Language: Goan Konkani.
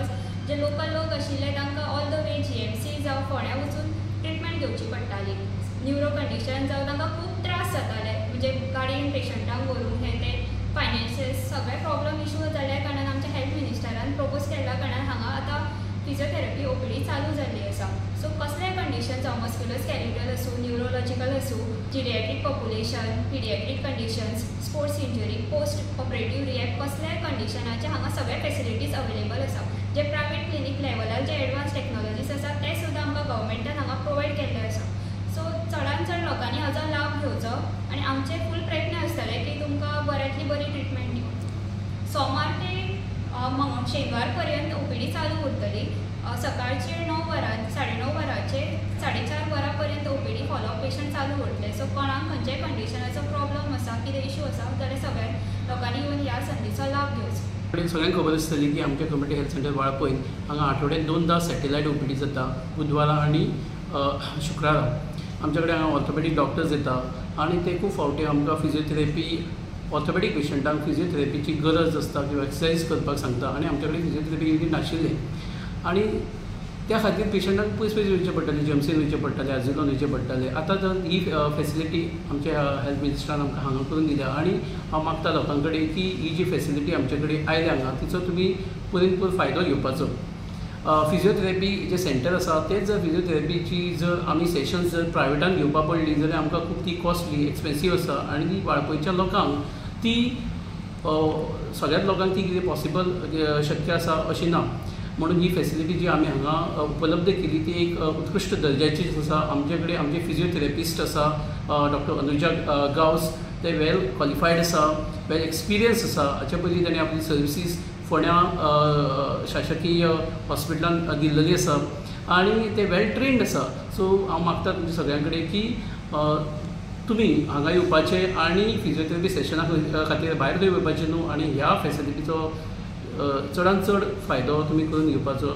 Because जे लोकल लोक आशिल्ले तांकां ऑल the way GMC जावं फोंड्या वचून ट्रिटमेंट घेवची पडटाली. न्युरो कंडिशन जावं तांकां खूब त्रास जाताले, म्हणजे गाडयेन पेशंटांक व्हरूंक हें तें फायनान्शियल सगळे प्रॉब्लम इशू जाल्या कारणान आमच्या हेल्थ मिनिस्टरान प्रपोज केल्ल्या कारणान हांगा आतां फिजियोथेरपी ओपीडी चालू जाल्ली आसा. सो कसलेय कंडिशन जावं, मस्क्युलोस्केलेटल आसूं, न्युरोलॉजिकल आसूं, geriatric population, paediatric conditions, sports injury, post operative rehab, कसल्याय कंडिशनाचे हांगा सगळे फेसिलिटीज अवेलेबल आसा. जे प्रायवेट क्लिनीक लेवलार जे एडवान्स टॅक्नोलॉजीस आसा ते सुद्दां आमकां गव्हर्मेंटान हांगा प्रोवायड केल्ले आसा. सो चडान चड लोकांनी हाजो लाभ घेवचो आनी आमचे फूल प्रयत्न आसतले की तुमकां बऱ्यांतली बरी ट्रिटमेंट दिवंक. सोमार ते शेनवार पर्यंत ओपीडी चालू उरतली. सकाळचे 9 वरां 9:30 वरांचेर 4:30 वरां पर्यंत ओपीडी फॉलोअप पेशंट चालू उरतले. सो कोणाक खंयच्याय कंडिशनाचो प्रॉब्लम आसा, कितें इशू आसा जाल्यार सगळ्या लोकांनी येवन ह्या संदीचो लाभ घेवचो. सगळ्यांक खबर आसतली की आमच्या कम्युनिटी हेल्थ सेंटर वाळपयन हांगा आठवड्यान 2दा सॅटेलायट ओपीडी जाता, बुधवारा आनी शुक्रारा. आमच्या कडेन हांगा ऑर्थोपेडीक डॉक्टर्स येता आनी ते खूब फावटी आमकां फिजियोथेरपी, ऑर्थोपेडीक पेशंटांक फिजियोथेरपीची गरज आसता किंवा एक्सरसायज करपाक सांगता आनी आमच्या कडेन फिजियोथेरपी युनीट नाशिल्लें आनी त्या खातीर पेशंटांक पयस पयस वयचें पडटालें, जीएमसीन वयचें पडटालें, आजिलोन वयचें पडटालें. आतां जर ही फेसिलिटी आमच्या हेल्थ मिनिस्टरान आमकां हांगा करून दिल्या आनी हांव मागता लोकां कडेन की ही जी फेसिलिटी आमचे कडेन आयल्या हांगा तिचो तुमी पुरेन पूर फायदो घेवपाचो. फिजियोथेरपी जे सेंटर आसा तेच जर फिजियोथेरपीची जर आमी सेशन्स जर प्रायवेटान घेवपा पडली जाल्यार आमकां खूब ती कॉस्टली, एक्सपेन्सीव आसा आनी वाळपयच्या लोकांक ती सगळ्याच लोकांक ती कितें पॉसिबल शक्य आसा अशी ना. म्हणून ही फेसिलिटी जी आमी हांगा उपलब्ध केली ती एक उत्कृश्ट दर्जाची आसा. आमचे कडेन आमचे फिजियोथेरपिस्ट आसा डॉक्टर अनुजा गांवस, ते वेल क्वॉलिफायड आसा, वेल एक्सपिरियन्स आसा. हाचे पयलीं ताणें आपली सर्विसीस फोंड्या शासकीय हॉस्पिटलान दिल्लेली आसा आनी ते वेल ट्रेन्ड आसा. सो हांव मागता तुमच्या सगळ्यां कडेन की तुमी हांगा येवपाचें आनी फिजियोथेरपी सेशना खातीर भायर खंय वयपाचें न्हू आनी ह्या फेसिलिटीचो चडान चड फायदो तुमी करून घेवपाचो.